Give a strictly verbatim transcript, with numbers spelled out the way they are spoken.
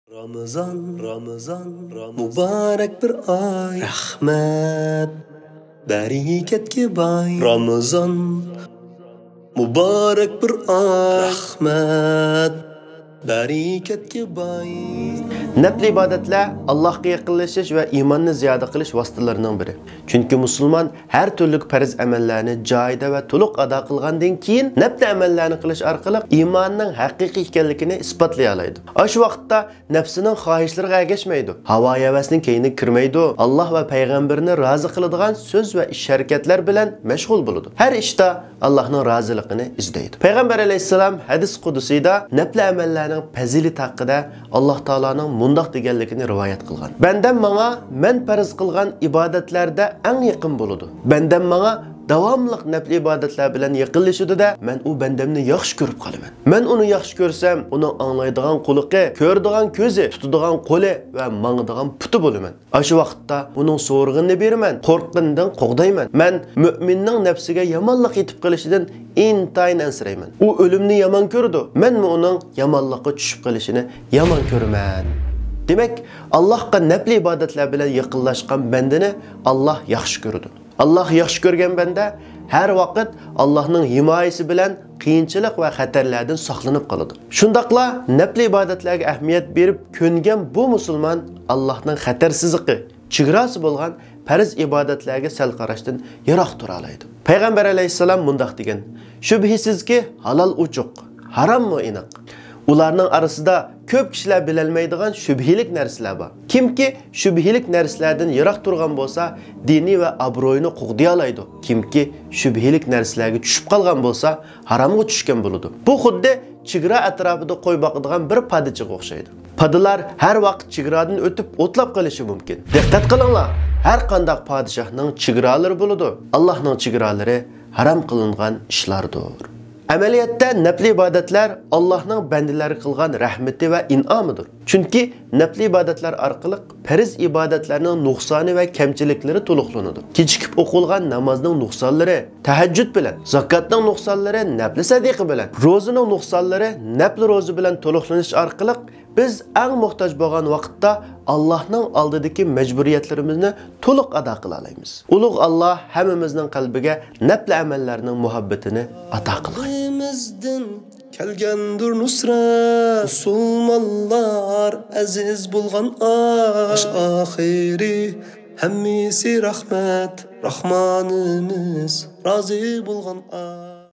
رامىزان، رامىزان، رامىزان، مۇبارەك بىر ئاي. رەھمەت، بەرىكەتكە باي. رامىزان، مۇبارەك بىر ئاي. رەھمەت، بەرىكەتكە باي. نەپلى ئىبادەتلەر ئاللاھقا يېقىنلىشىش ۋە ئىماننى زىيادە قىلىش ۋاسىتىلىرىنىڭ بىرى. چۈنكى مۇسۇلمان ھەر تۈرلۈك پەرز ئەمەللەرنى جايىدا ۋە تولۇق ئادا قىلغاندىن كېيىن، نەپلى ئەمەللەرنى قىلىش ئارقىلىق ئىماننىڭ ھەقىقىي ئىكەنلىكىنى ئىسپاتلىيالايدۇ. ئاشۇ ۋاقىتتا نەپسىنىڭ خاھىشلىرىغا ئەگەشمەيدۇ، ھاۋا-ھەۋەسنىڭ كەينىگە كىرمەيدۇ، ئاللاھ ۋە پەيغەمبىرىنى رازى قىلىدىغان سۆز ۋە ئىش-ھەرىكەتلەر بىلەن مەشغۇل بولىدۇ. ھەر ئىشتا ئاللاھنىڭ رازىلىقىنى ئىزدەيدۇ. پەيغەمبەر ئەلەيھىسسالام ھەدىس قۇدسىيدا نەپلى ئەمەللەرنىڭ پەزىلىتى ھەققىدە ئاللاھ تائالانىڭ مۇنداق دېگەنلىكىنى رىۋايەت قىلغان: «بەندەم ماڭا مەن پەرز قىلغان ئىبادەتلەردە ئەڭ يېقىن بولىدۇ. بەندەم ماڭا داۋاملىق نەپلى ئىبادەتلەر بىلەن يېقىنلىشىدۇ-دە، مەن ئۇ بەندەمنى ياخشى كۆرۈپ قالىمەن. مەن ئۇنى ياخشى كۆرسەم، ئۇنىڭ ئاڭلايدىغان قۇلىقى، كۆرىدىغان كۆزى، تۇتىدىغان قولى ۋە ماڭىدىغان پۇتى بولىمەن. ئاشۇ ۋاقىتتا ئۇنىڭ سورىغىنىنى بېرىمەن، قورققىنىدىن قوغدايمەن. مەن مۆمىننىڭ نەپسىگە يامانلىق يېتىپ قېلىشىدىن ئىنتايىن ئەنسىرەيمەن. ئۇ ئۆلۈمنى يامان كۆرىدۇ، مەنمۇ ئۇنىڭ يامانلىققا چۈشۈپ قېلىشىنى يامان كۆرىمەن.» دېمەك، ئاللاھقا نەپلى ئىبادەتلەر بىلەن يېقىنلاشقان بەندىنى ئاللاھ ياخشى كۆرىدۇ. ئاللاھ ياخشى كۆرگەن بەندە ھەر ۋاقىت ئاللاھنىڭ ھىمايىسى بىلەن قىيىنچىلىق ۋە خەتەرلەردىن ساقلىنىپ قالىدۇ. شۇنداقلا نەپلى ئىبادەتلەرگە ئەھمىيەت بېرىپ كۆنگەن بۇ مۇسۇلمان ئاللاھنىڭ خەتەر سىزىقى، چېگراسى بولغان پەرز ئىبادەتلەرگە سەل قاراشتىن يىراق تۇرالايدۇ. پەيغەمبەر ئەلەيھىسسالام مۇنداق دېگەن: «شۈبھىسىزكى، ھالال ئوچۇق، ھاراممۇ ئېنىق. ئۇلارنىڭ ئارىسىدا كۆپ كىشىلەر بىلەلمەيدىغان شۈبھىلىك نەرسىلەر بار. كىمكى شۈبھىلىك نەرسىلەردىن يىراق تۇرغان بولسا، دىنى ۋە ئابرۇيىنى قوغدىيالايدۇ. كىمكى شۈبھىلىك نەرسىلەرگە چۈشۈپ قالغان بولسا، ھارامغا چۈشكەن بولىدۇ.» بۇ خۇددى چېگرا ئەتراپىدا قوي باقىدىغان بىر پادىچىغا ئوخشايدۇ. پادىلار ھەر ۋاقىت چېگرادىن ئۆتۈپ ئوتلاپ قېلىشى مۇمكىن. دىققەت قىلىڭلار، ھەر قانداق پادىشاھنىڭ چېگرالىرى بولىدۇ. ئاللاھنىڭ چېگرالىرى ھارام قىلىنغان ئىشلاردۇر. ئەمەلىيەتتە نەپلى ئىبادەتلەر ئاللاھنىڭ بەندىلەرگە قىلغان رەھمىتى ۋە ئىنئامىدۇر. چۈنكى نەپلى ئىبادەتلەر ئارقىلىق پەرز ئىبادەتلەرنىڭ نۇقسانى ۋە كەمچىلىكلىرى تولۇقلىنىدۇ. كېچىكىپ ئوقۇلغان نامازنىڭ نۇقسانلىرى تەھەججۇد بىلەن، زاكاتنىڭ نۇقسانلىرى نەپلى سەدىقە بىلەن، روزىنىڭ نۇقسانلىرى نەپلى روزا بىلەن تولۇقلىنىش ئارقىلىق بىز ئەڭ موھتاج بولغان ۋاقىتتا ئاللاھنىڭ ئالدىدىكى مەجبۇرىيەتلىرىمىزنى تولۇق ئادا قىلالايمىز. ئۇلۇغ ئاللاھ ھەممىمىزنىڭ قەلبىگە نەپلى ئەمەللەرنىڭ مۇھەببىتىنى ئاتا قىلغاي. رەببىمىزدىن كەلگەندۇر نۇسرەت، مۇسۇلمانلار ئەزىز بولغان ئاي. باش ئاخىرى ھەممىسى رەھمەت، راھمانىمىز رازى بولغان ئاي.